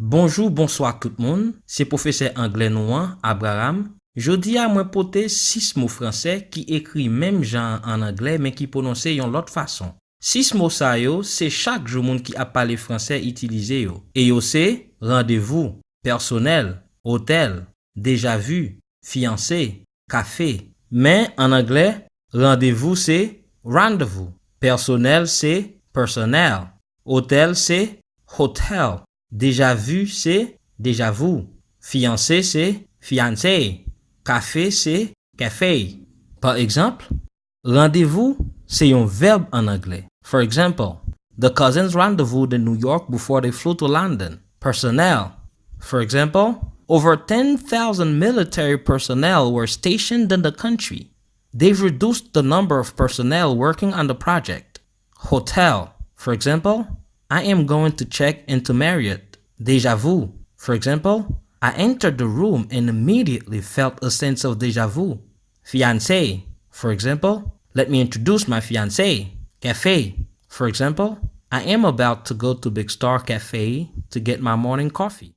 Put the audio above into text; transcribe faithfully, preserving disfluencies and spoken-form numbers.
Bonjou, bonswa tout moun. Se pwofesè anglè nou an, Abraham. Jodi a, mwen pote sis mo franse ki ekri menm jan an anglè, men ki pwononse yon lòt fason. Sis mo sa yo, se chak jou moun ki ap pale franse itilize yo. E yo se randevou, pèsonèl, otèl, deja vu, fiyanse, kafe. Men, an anglè, randevou se rendezvous, pèsonèl se personnel, otèl se hotel, deja vu se déjà vu, fiyanse se fiancé, kafe se café. Pa egzanp, randevou se yon vèb an anglè. For example, the cousins rendezvoused in New York before they flew to London. Personnel. For example, over ten thousand military personnel were stationed in the country. They've reduced the number of personnel working on the project. Hotel. For example, I am going to check into Marriott. Déjà vu. For example, I entered the room and immediately felt a sense of déjà vu. Fiancé. For example, let me introduce my fiancé. Café. For example, I am about to go to Big Star Cafe to get my morning coffee.